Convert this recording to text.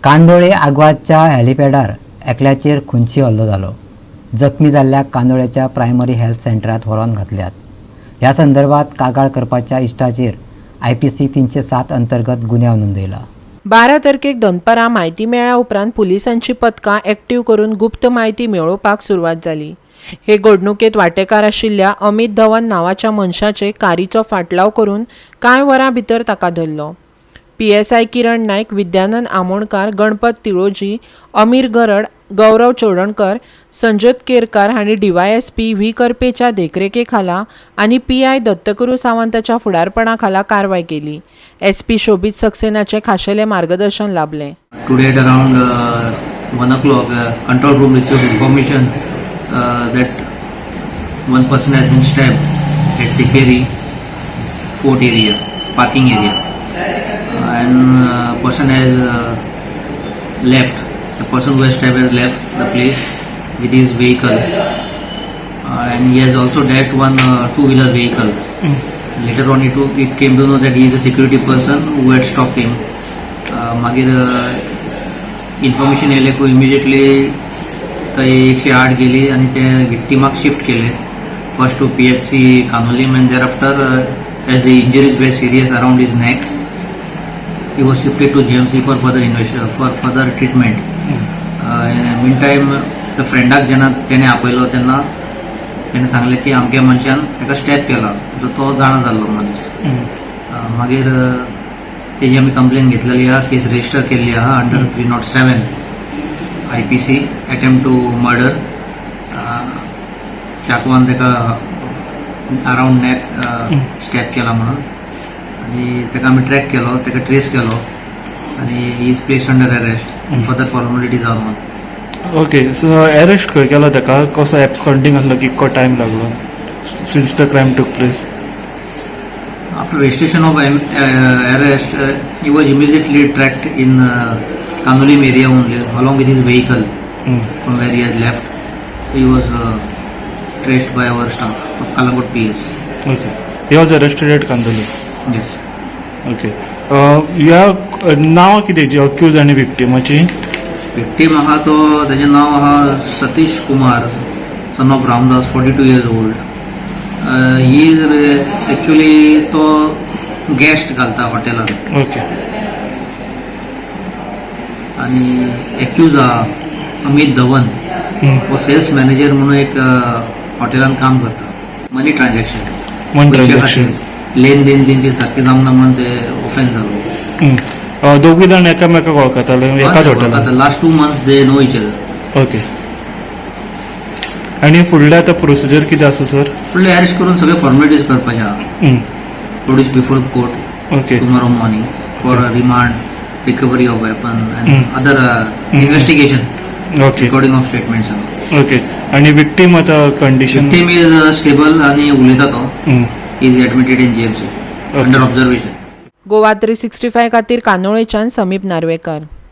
कांदोळे आगवादच्या हेलिपॅडार एकल्याचेर खुनशी हल्लो जालो. जखमी जाल्ल्याक कांदोळेच्या प्रायमरी हेल्थ सेंटरांत व्हरोन घातल्यात. ह्या संदर्भात कागाळ करपाच्या इश्टाचेर IPC 307 अंतर्गत गुन्यांव नोंदयला. 12 तारखेक दनपारां म्हायती मेळ्ळ्या उपरांत पुलिसांची पथकां एक्टीव करून गुप्त म्हायती मेळोवपाक सुरवात जाली. हे घडणुकेंत वांटेकार आशिल्ल्या अमित धवन नांवाच्या मनशाचे कारीचो फाटलाव करून कांय वरां भितर ताका धरलो. पीएसआय किरण नायक, विद्यानंद आमोणकार, गणपत तिळोजी, अमीर गरड, गौरव चोडणकर, संजोत केरकार हांणी डीवायएसपी व्ही करपेच्या देखरेखे खाला आनी पीआय दत्तगुरू सावंताच्या फुडारपणा खाला कारवाय केली. एसपी शोबीत सक्सेनाचें खाशेलें मार्गदर्शन लाबलें. Today at around 1 o'clock, control room received information that one person has been stabbed at Sikeri Fort area, parking area, and person has left. The person who has stabbed has left the place with his vehicle, and he has also dashed one two-wheeler vehicle. Later on, it came to know that he is a security person who had stopped him. मागीर information येयलें की immediately थंय 108 गेली आनी ते विक्टिमाक shift केले first to PHC Candolim and thereafter, as the injuries were serious around his neck, he was shifted to GMC for further treatment. Meantime, the फ्रेंडाक जेन्ना तेणें आपयलो तेन्ना तेणें सांगलें की अमक्या मनशान ताका स्टॅब केला, जो तो जाणा जाल्लो मनीस. मागीर तेजी आमी कंप्लेन घेतलेली आहा, केस रजिस्टर केल्ली आहा under 307 IPC, attempt to murder. चाकवान ताका अरावंड नॅक स्टॅब केला म्हणून आनी ताका आमी ट्रॅक केलो, ताका ट्रेस केलो आनी is placed under arrest. Further formalities are on. Okay, so arrest खंय केलो ताका? कसो एब्सकॉन्डिंग आसलो? कितको टायम लागलो since the crime took place? After registration of arrest, he was immediately tracked in Candolim area only, along with his vehicle from where he has left. He was traced by our staff of Calangute PS. Okay, he was arrested at Candolim? Yes. Okay, ह्या नांव कितें accused आनी विक्टिमाची? Victim आहा तो, ताजें नांव आहा Satish Kumar, son of Ramdas, 42 years old. He is actually तो गेस्ट घालता हॉटेलान. आनी एक्यूज आहा अमित धवन, हो सेल्स मॅनेजर म्हणून एक हॉटेलान काम करता, money transaction. Money transaction. Lane then तेंची सारकी जावंक ना म्हणून ते ऑफेन्स जालो. दोगूय जाण एकामेकाक वळखताले एकाच हॉटेलान? Last 2 months they know each other. Okay, आनी फुडले आतां प्रोसिजर कितें आसा सर? फुडले अरेस्ट करून सगळे फॉर्मेलिटीज करपाचे आहा, produce before court tomorrow morning for remand, recovery of weapon and other investigation, recording of statements. Okay, आनी विक्टीम आतां कंडिशन? Victim is stable आणि उलयता तो. Is admitted in GMC under observation. Goa 365 खातीर कांदोळेच्यान समीप नार्वेकर.